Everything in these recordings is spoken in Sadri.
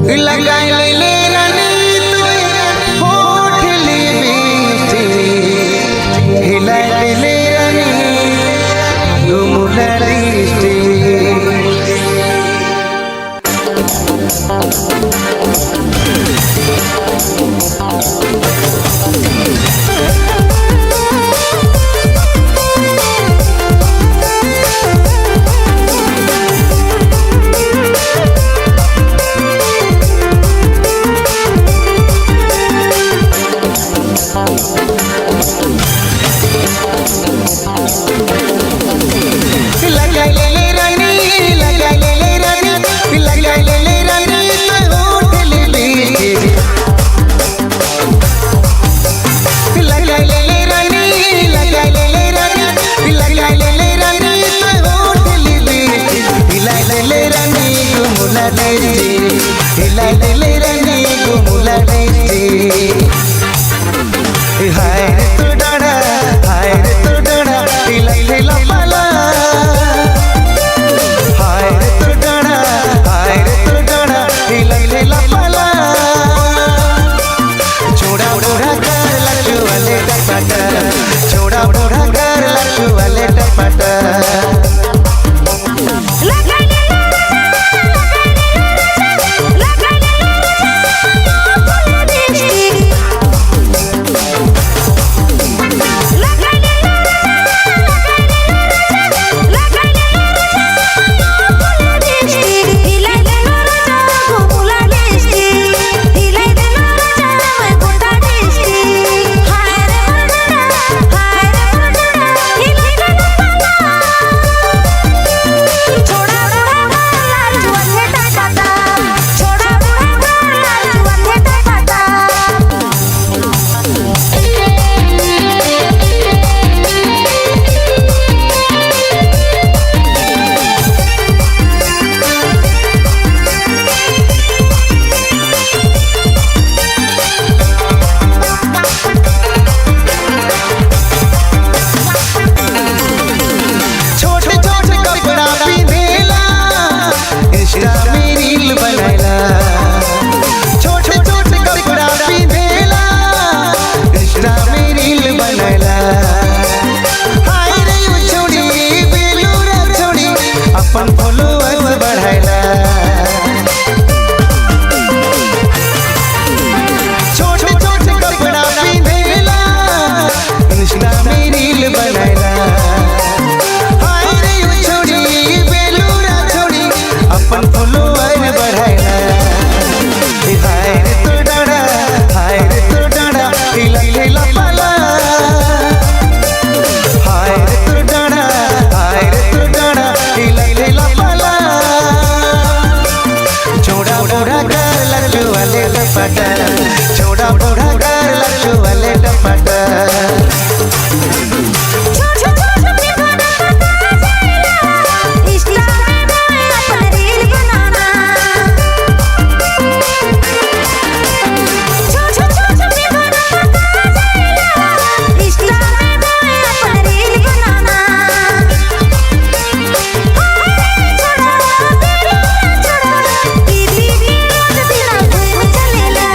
लगाई ले रानी तुई होठ लिपस्टिक, हिलाई ले रानी गुमुला लिपस्टिक। लगाई ले रानी, लगाई ले रानी, लगाई ले रानी तुई होठ लिपस्टिक। लगाई ले रानी, लगाई ले रानी, लगाई ले रानी तुई होठ लिपस्टिक। हिलाई ले रानी गुमुला लिपस्टिक, हिलाई ले रानी गुमुला लिपस्टिक। हाय रे तू डाड़ा, हाय रे तू डाड़ा, हिलाई ले पाला। हाय रे तू डाड़ा, हाय रे तू डाड़ा, हिलाई ले पाला। छोड़ा बूढ़ा कर लड्डू वाले टपाटा, छोड़ा बूढ़ा कर लड्डू वाले टपाटा। लगाई ले राजा, लगाई ले राजा, लगाई ले राजा लिपस्टिक। लगाई ले राजा, लगाई ले राजा, लगाई ले राजा लिपस्टिक। हिलाई ले राजा गुमुला लिपस्टिक, हिलाई ले राजा मैं गोटा लिपस्टिक। हाय रे मोर हाय रे मोर हिलाई ले पाला। छोड़ा बुढ़ा लाल जुआन पाता, छोड़ा बुढ़ा लाल जुआन पाता। छोटे छोटे कपड़ा पिंधेला, इंस्टा में रील बनाइला। छोटे छोटे कपड़ा पिंधेला, इंस्टा में रील बनाइला। हाय रे ओ छोड़ी बेलूरा छोड़ी, अपन फॉलोअर्स बढ़ाइला। छोटे छोटे कपड़ा पिंधेला, इंस्टा में रील बनाइला। हाय रे ओ छोड़ी बेलूरा छोड़ी, अपन फॉलोअर बढ़ाइला। हाय रे तू डाड़ा, हाय रे तू डाड़ा, हिलाई ले पाला। हाय रे तू डाड़ा, हाय रे तू डाड़ा, हिलाई ले पाला। छोड़ा बूढ़ा कर लड्डू वाले टपाटा, छोड़ा बूढ़ा कर लड्डू वाले टपाटा। छोट छोट दीवाना पता जाएला, इंस्टा में मैं अपन रील बनाना। छोट छोट दीवाना पता जाएला, इंस्टा में मैं अपन रील बनाना। हाय छोड़ा बेलूरा छोड़ा, टीवी के रोज दिना घूम चलेला।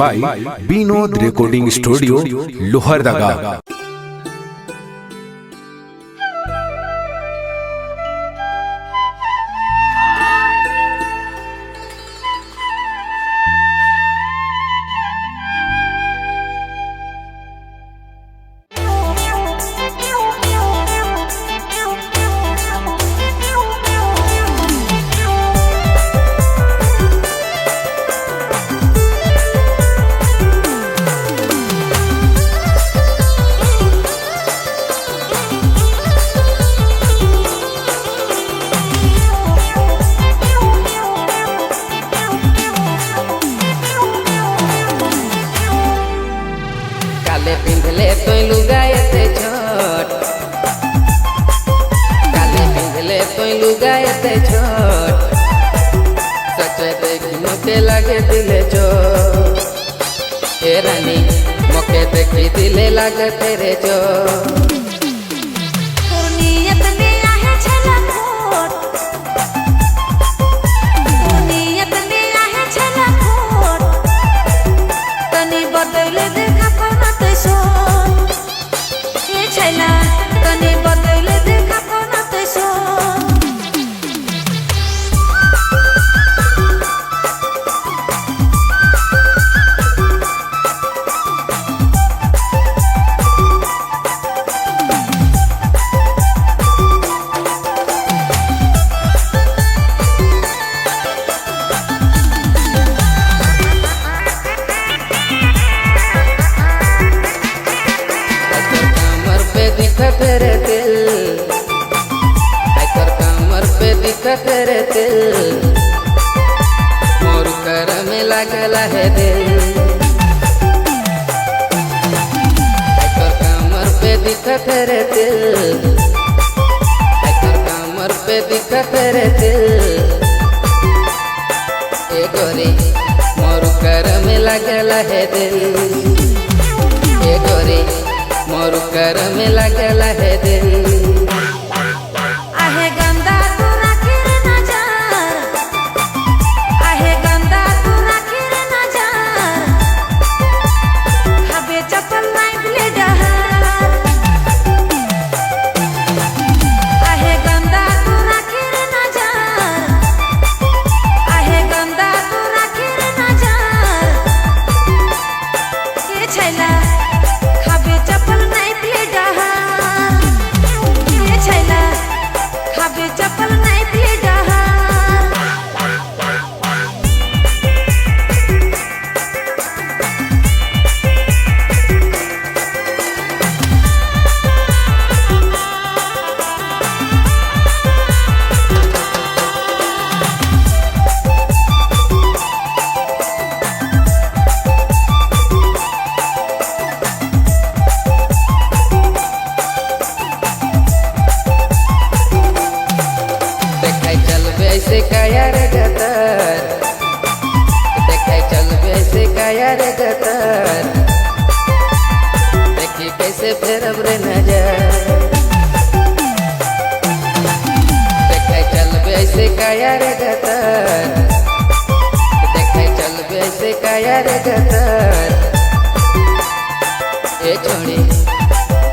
by Vinod recording studio, Lohardaga. काले पिंधले तो लुगायते छोट, काले पिंधले तो लुगायते छोट, सच देखी मोके लागे दिले चोट। हे रानी मोके देखी दिले लागे तेरे चोट। तोर नियत में आहे छला खोट, तोर नियत में आहे छला खोट, तनी बदल देखा कोना ते सोच। ए छैला तनी बदल देखा कोना ते सोच। तोर कमर पे दिखत रे दिल, तोर कमर पे दिखत रे दिल, मोर कर में लागल है दिल। तोर कमर पे दिखत रे दिल, तोर कमर पे दिखत रे दिल, ए गोरी मोर कर में लागल है दिल। ए गोरी मोर कर में लागल है दिल। आहे गंदा तू राखी रे नजर, आहे गंदा तू राखी रे नजर, खाबे चप्पल নাই दिले डहर। आहे गंदा तू राखी रे नजर, आहे गंदा तू राखी रे नजर, के छैला खाबे चप्पल নাই दिले डहर। के छैला खाबे चप्पल নাই दिले डहर। देखाई चलबे ऐसे काया रे गतर, देखाई चलबे ऐसे काया रे गतर, देखी कैसे फेरब रे नजर। देखाई चलबे ऐसे काया रे गतर, देखाई चलबे ऐसे काया रे गतर, ए छोड़ी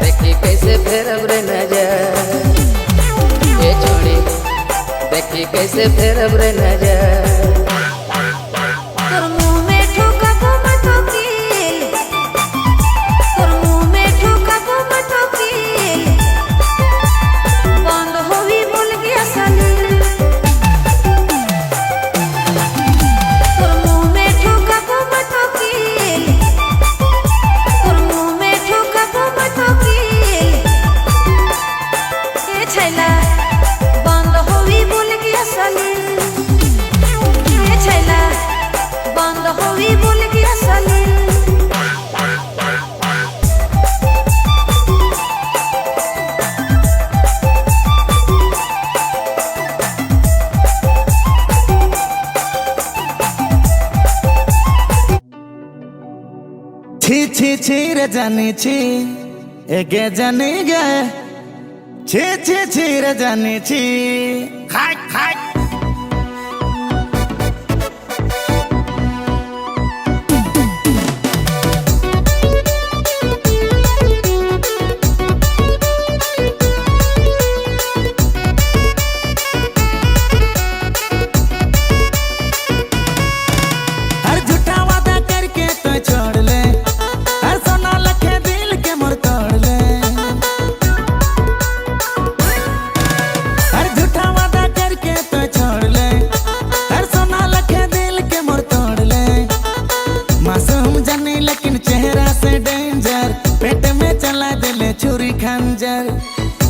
देखी कैसे फेरब रे नजर। ए छोड़ी देखी कैसे फेरब रे नजर। तोर मुँह में ठोकबो मत कील, तोर मुँह में ठोकबो मत कील, बंद होवी बोल गया सलील। तोर मुँह में ठोकबो मत कील, तोर मुँह में ठोकबो मत कील, ए छैला बंद होवी बोल गया सलील। ए छैला बंद होवी बोल गया सलील। छी छी छी रे जानी छी, एगे जानी गे, छी छी छी रे जानी छी, खाय खाय। छुरी खंजर।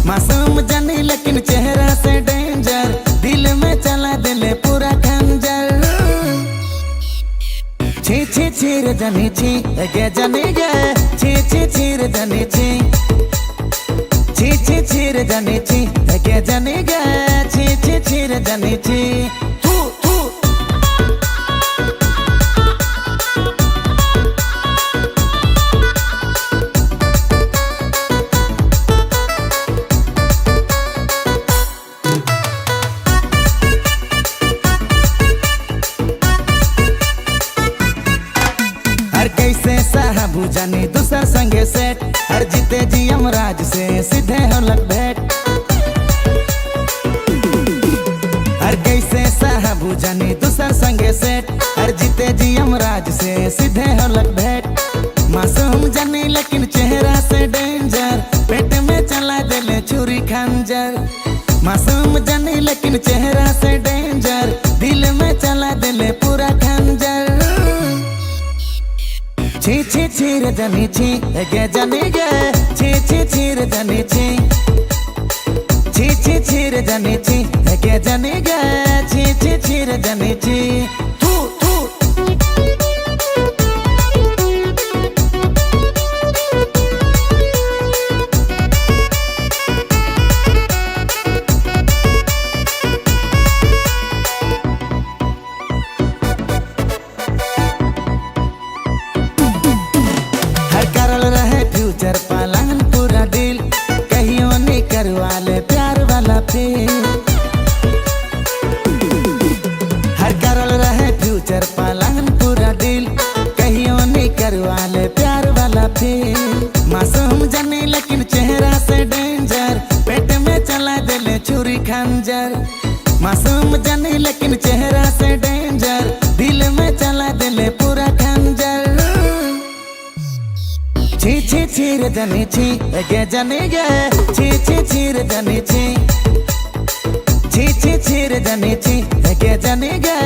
मासूम जानी लेकिन चेहरा से डेंजर, दिल में चला दिले पूरा खंजर। छी छी छी रे जानी छी गे जानी गे, छी छी छी रे जानी छी, छी छी छी रे जानी छी गे जानी गे, छी छी छी रे जानी छी। थू थू हर कैसे साहबू जानी दूसर संगे सेट, हर जीते जी यमराज से सीधे होलक भेंट। हर कैसे साहबू जानी दूसर संगे सेट, हर जीते जी यमराज से सीधे होलक भेंट। मासूम जानी लेकिन चेहरा से डेंजर, पेट में चला दिले छुरी खंजर। मासूम जानी लेकिन चेहरा से डेंजर, दिल में चला दिले पूरा खंजर। छी छी छी रे जानी छी गे जानी गे, छी छी छी रे जानी छी, छी छी छी रे जानी छी गे जानी गे, छी छी छी रे जानी छी। थू थू हर करल रहे फ्यूचर पालन पूरा दिल, कहियो नहीं करवा ले प्यार वाला फील। हर करल रहे फ्यूचर पालन पूरा दिल, कहियो नहीं करवा ले प्यार वाला फील। मासूम जानी लेकिन चेहरा से डेंजर, पेट में चला दिले छुरी खंजर। मासूम जानी लेकिन चेहरा से डेंजर, दिल में चला दिले पूरा खंजर। छी छी छी रे जानी छी गे जानी गे, छी छी छी रे जानी छी, छी छी छी रे जानी छी गे जानी गे,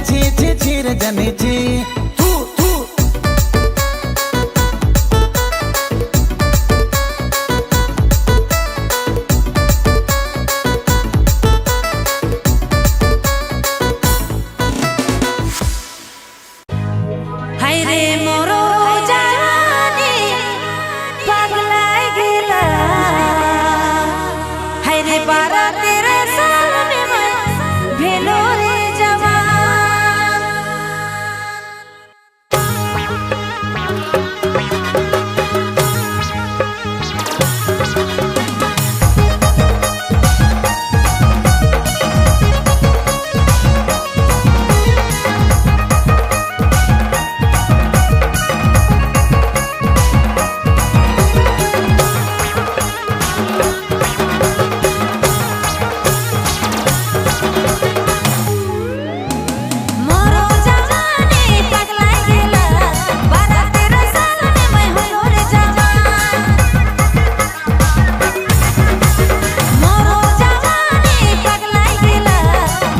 छी छी छी रे जानी छी। थू थू हाय रे मोरो जानी पगलाई गेला, हाय रे 12 13 साल में मैं भेलो रे जवान। मोरो जवानी पगलाई गेला, 12 13 साल में मैं होलो रे जवान। मोरो जवानी पगलाई गेला,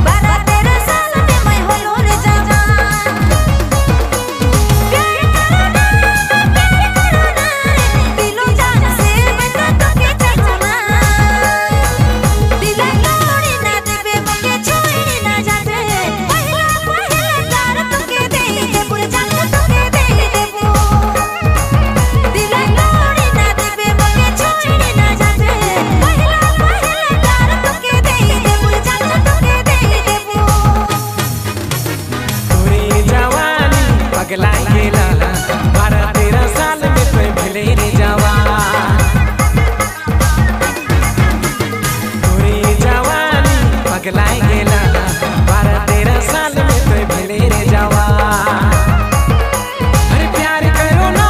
12 13 साल में मैं होलो रे जवान। प्यार करो ना, प्यार करो ना रे, दिलो जान से मैं तो तोके चाहना। दिला तोड़ी ना देबे मोके छोड़ी ना जाबे, पहला पहला प्यार तोके दे देबो रे जान तोके दे देबो। दिला तोड़ी ना देबे मोके छोड़ी ना जाबे, पहला पहला प्यार तोके दे देबो रे जान तोके दे देबो। तोरे जवानी पगला गेला, 12 13 साल में तो भेले रे जवान। तोरे जवानी पगला गेला, 12 13 साल में तो भेले रे जवान। अरे प्यार करो ना,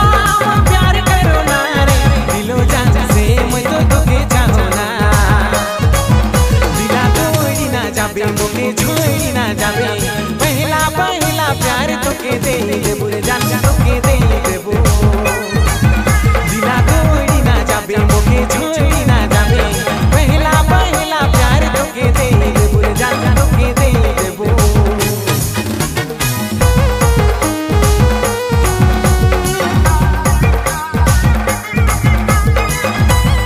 प्यार करो ना रे, दिलो जान से मैं तो तोके चाहो ना। दिला तोड़ी ना जाबे मोके छोड़ी ना जाबे, पहला पहला प्यार तोके दे देबो रे जान तोके दे देबो। दिला तोड़ी ना जाबे मोके छोड़ी ना जाबे, पहला पहला प्यार तोके दे देबो रे जान तोके दे देबो। मोरो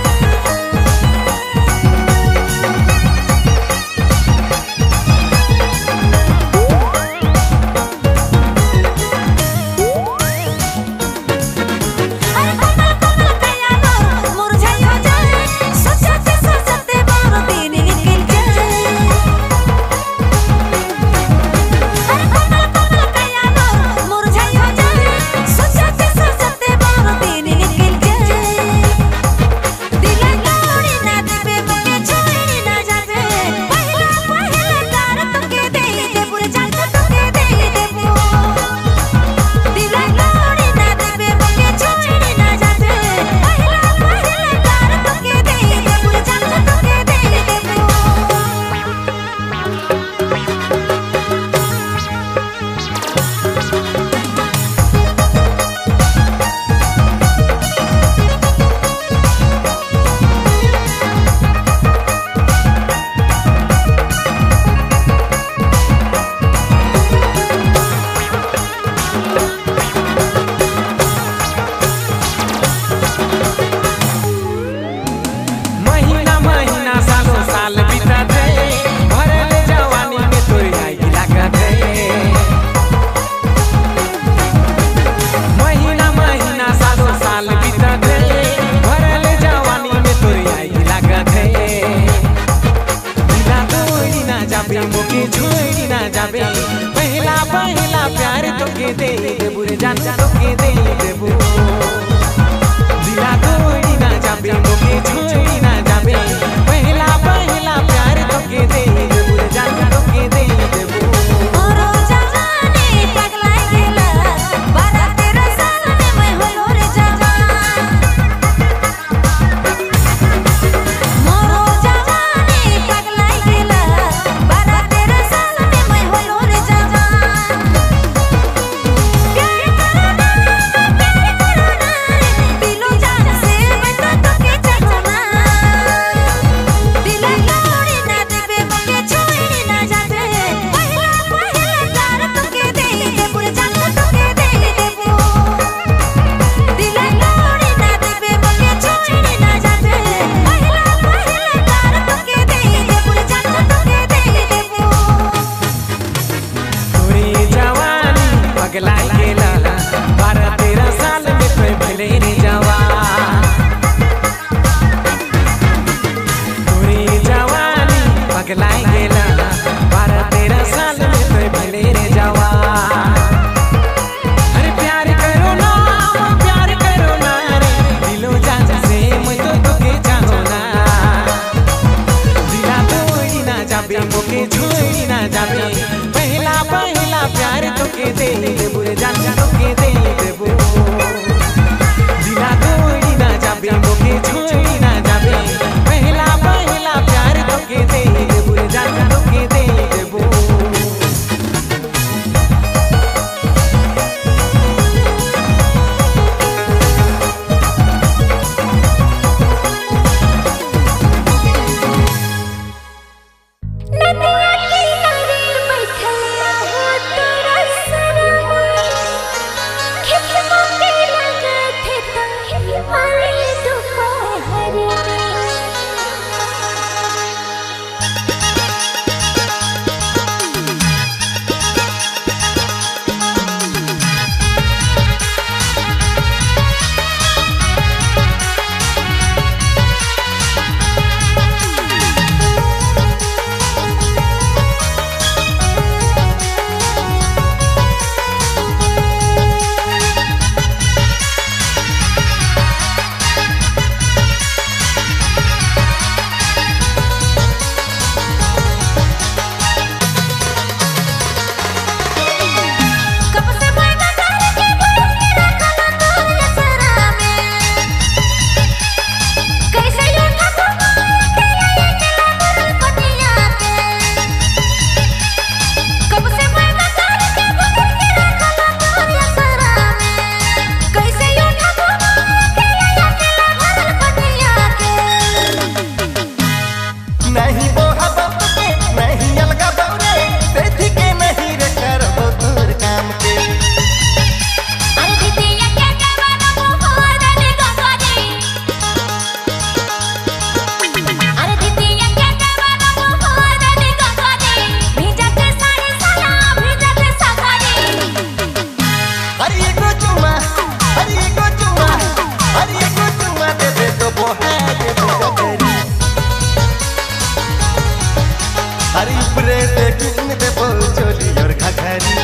हरी उपरे से किन देबो चोली और घघरी।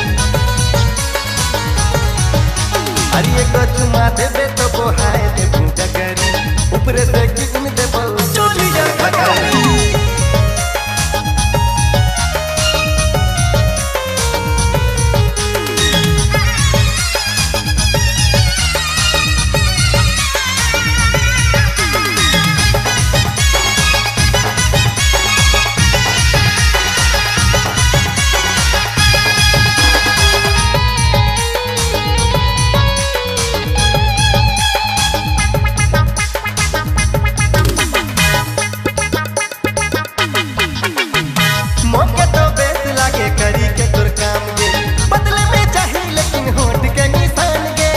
हरी एगो चुमा देबे तो बोहाए देबू गगरी, ऊपरे से किन देबो चोली और घघरी। मौके तो बेस लागे करी के तोर काम गे, बदले में चाही लेकिन होठ के निशान गे।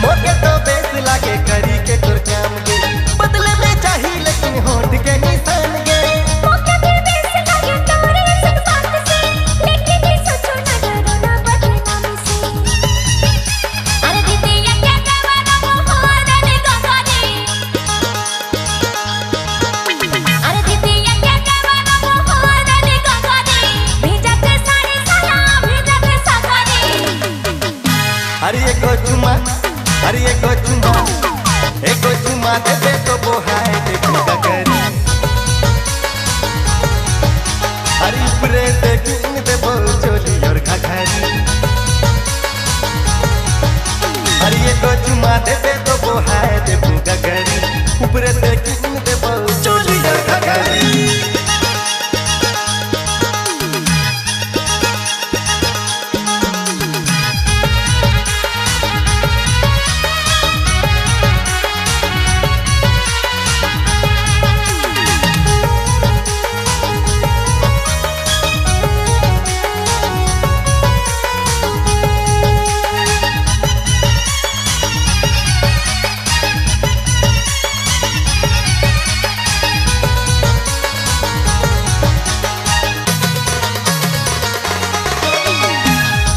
मौके तो बेस लागे करी के तोर काम गे, बदले में चाही लेकिन होठ के निशान गे। मौके भी बेस लागे तोरे संग बात से, लेकिन ये सोचो ना डरो ना बदनाम से। अरे दीदी ये क्या जवाना मोहर ने गगनी, अरे दीदी ये क्या जवाना मोहर ने गगनी, भेजा के साड़ी साला भेजा के सगनी। अरे एगो चुमा, अरे एगो चुमा, एगो चुमा देबे तो बोहाए देबू गगरी। अरे ऊपरे से किन देबो चोली और घघरी। अरे एगो चुमा देबे तो बोहाए देबू गगरी, ऊपरे से किन देबो चोली और घघरी।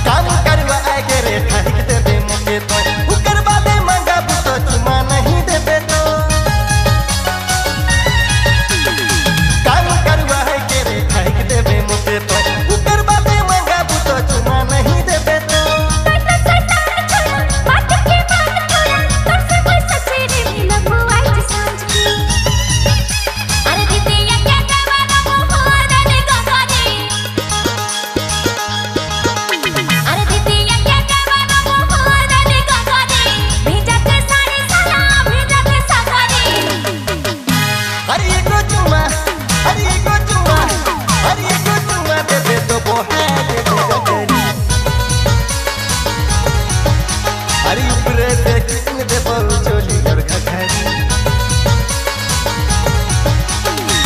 काम करवा आगे रे ठाक देबे मोके तो, उकर बादे मंगाबू तो चुमा नहीं देबे तो। काम करवा आगे रे ठाक देबे मोके तो, उकर बादे मंगाबू तो चुमा नहीं देबे तो। तोर सटार छोड़ा बात के बात थोड़ा, तोर से कोई सच्चे रे मिलब आज सांझ की। अरे दीदी ये क्या जवाना मोहर ने गगनी, अरे दीदी ये क्या जवाना मोहर ने गगनी, भेजा के साड़ी साला भेजा के सगनी। अरे एगो चुमा, अरे एगो चुमा, अरे एगो चुमा देबे तो बोहाए देबू गगरी। अरे ऊपरे से किन देबो चोली और घघरी।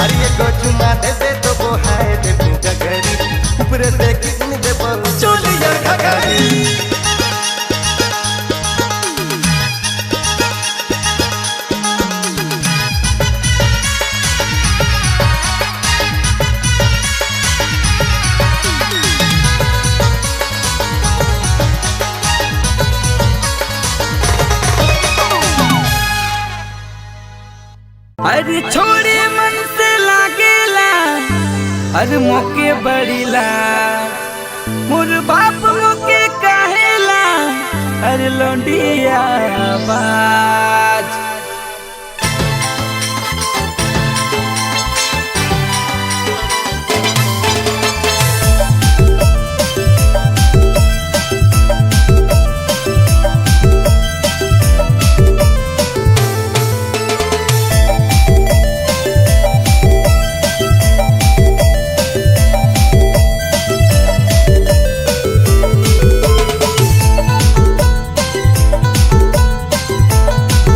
अरे एगो चुमा देबे तो बोहाए देबू गगरी, ऊपरे से किन देबो चोली और घघरी। अरे छोड़े मन से लागेला, अरे मोके बड़ीला, मोर बाप मोके कहेला, अरे लौंडिया बाज।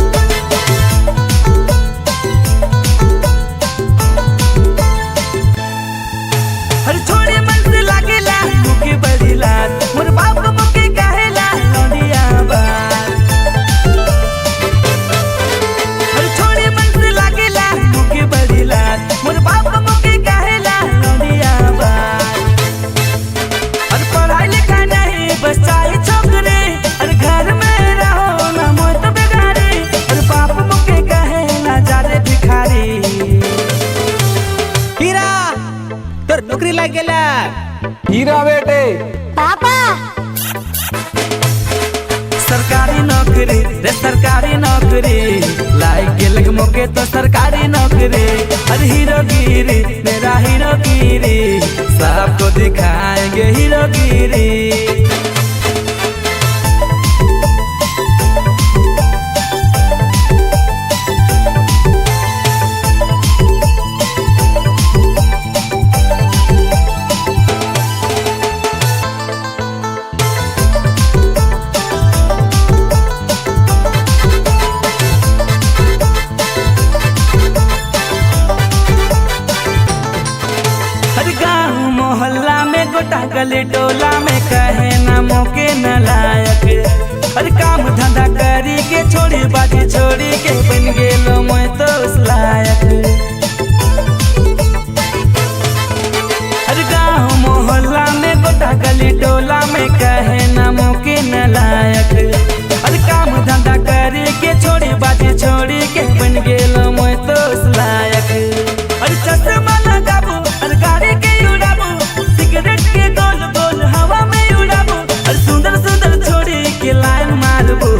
अरे मोके तो सरकारी नौकरी। अरे हीरोगिरी मेरा हीरोगिरी, सबको दिखाएंगे हीरोगिरी। हर गाँव मोहल्ला में गोटा गली टोला में कहे ना मोके न लायक। हर काम धंधा करी के छोड़ी बाजी छोड़ी के बन गेलो मैं तो उस लायक। हर गाँव मोहल्ला में गोटा गली टोला में कहे ना मोके न लायक। हर काम धंधा करी के छोड़ी बाजी छोड़ी के बन गेलो मैं तो उस लायक। अरे चश्मा लगाबू, अरे गाड़ी के उड़ाबू, सिगरेट के गोल गोल हवा में उड़ाबू, अरे सुंदर सुंदर छोड़ी के लाइन मारबू।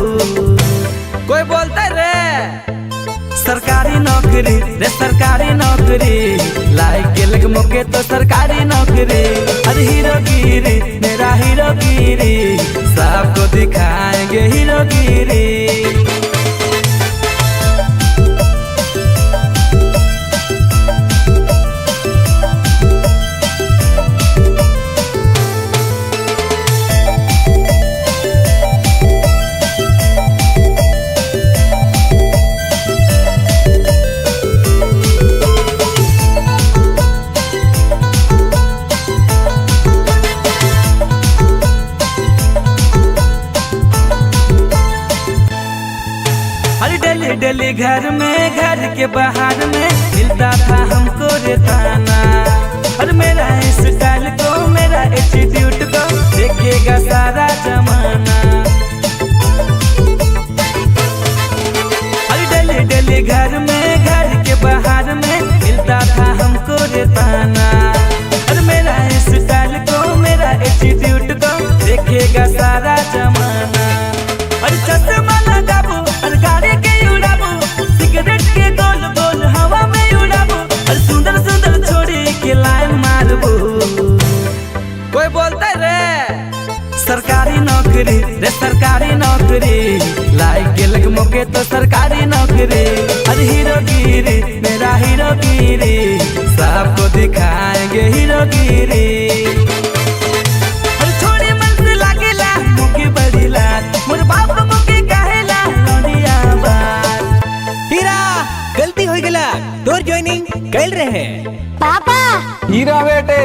कोई बोलता रे सरकारी नौकरी रे सरकारी नौकरी, लाइक गेलक मोके तो सरकारी नौकरी। अरे हीरोगिरी मेरा हीरोगिरी, सबको दिखाएंगे हीरोगिरी। अरे डेली डेली घर में घर के बाहर में मिलता था हमको रे ताना। अरे मेरा स्टाइल को मेरा एटीट्यूड को देखेगा सारा जमाना। अरे डेली डेली घर में घर के बाहर में मिलता था हमको रे ताना। अरे मेरा स्टाइल को मेरा एटीट्यूड को देखेगा सारा जमाना। अरे चश्मा लगाबू, अरे गाड़ी के उड़ाबू, सिगरेट के गोल गोल हवा में उड़ाबू, अरे सुंदर सुंदर छोड़ी के लाइन मारबू। कोई बोलता रे सरकारी नौकरी रे सरकारी नौकरी, लाइक गेलक मोके तो सरकारी नौकरी। अरे हीरोगिरी मेरा हीरोगिरी, सबको दिखाएंगे हीरोगिरी। अरे छोड़ी मन से लागेला मोके बड़ी लाज, मोर बाप मोके कहेला लौंडिया बात। हीरा गलती हो गला, तोर ज्वाइनिंग कैल रहे। पापा हीरा बेटे।